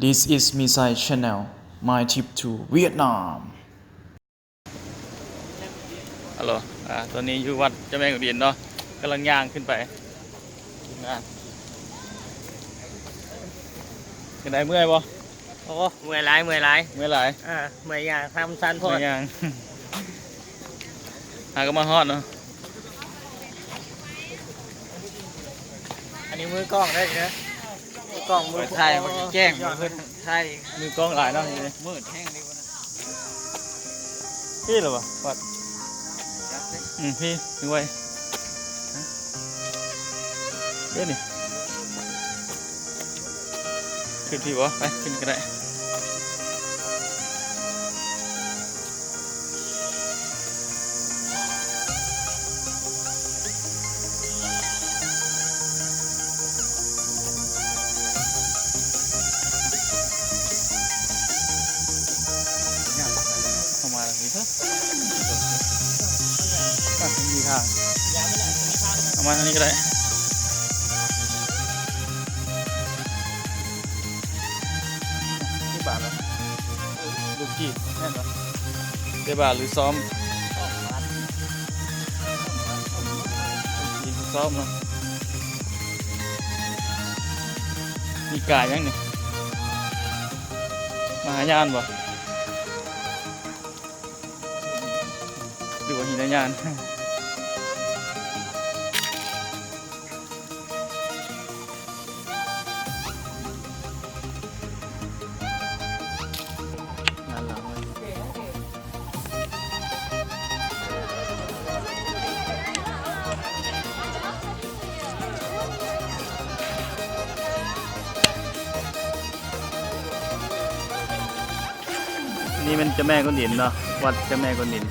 This is Misai Channel, my trip to Vietnam. ຮັລໂຫຼ ອາ ຕອນນີ້ຢູ່ວັດເຈົ້າແມ່ກວນອິມເນາະ ກຳລັງຍ່າງຂຶ້ນໄປ ທີມງານ ເປັນໃດ ເມື່ອຍບໍ່? ໂອ້ ເມື່ອຍຫຼາຍ ເມື່ອຍຫຼາຍ ເມື່ອຍຫຼາຍ ເອີ ເມື່ອຍຍ່າງ ທາງມັນຊັນໂພດ ເມື່ອຍຍ່າງ ຫາກໍມາຮອດເນາະ ອັນນີ້ມືກ້ອງເດີ ມືກ້ອງ ມືຖ່າຍ ມັນແຈ້ງ ມືຖ່າຍ ມືກ້ອງຫຼາຍເນາະ ນີ້ ມືດແຮງເດ ນີ້ລະວະ ວັດ ອືມ ພີ້ ເຖິງໄວ ເດ້ນີ້ ຂຶ້ນພີ້ບໍ່? ໄປ ຂຶ້ນກໍໄດ້. ເຂົ້າມາທາງນີ້ເຖາະ ມັນມີທາງ ເຂົ້າມາທາງນີ້ກໍໄດ້. ເຕະບານເນາະ ລູກຈີນແມ່ນບໍ່? ເຕະບານຫຼືຊ້ອມ? ລູກຈີນຊ້ອມເນາະ ມີກາຫຍັງນີ້? ມະຫາຍານບໍ່? ຫຼືວ່າຫິນະຍານ? ນີ້ແມ່ນເຈົ້າແມ່ກວນອິມເນາະ ວັດເຈົ້າແມ່ກວນອິມ.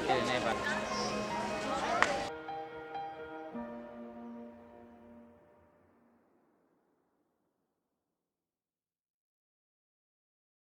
ເອີ ໃນບັດ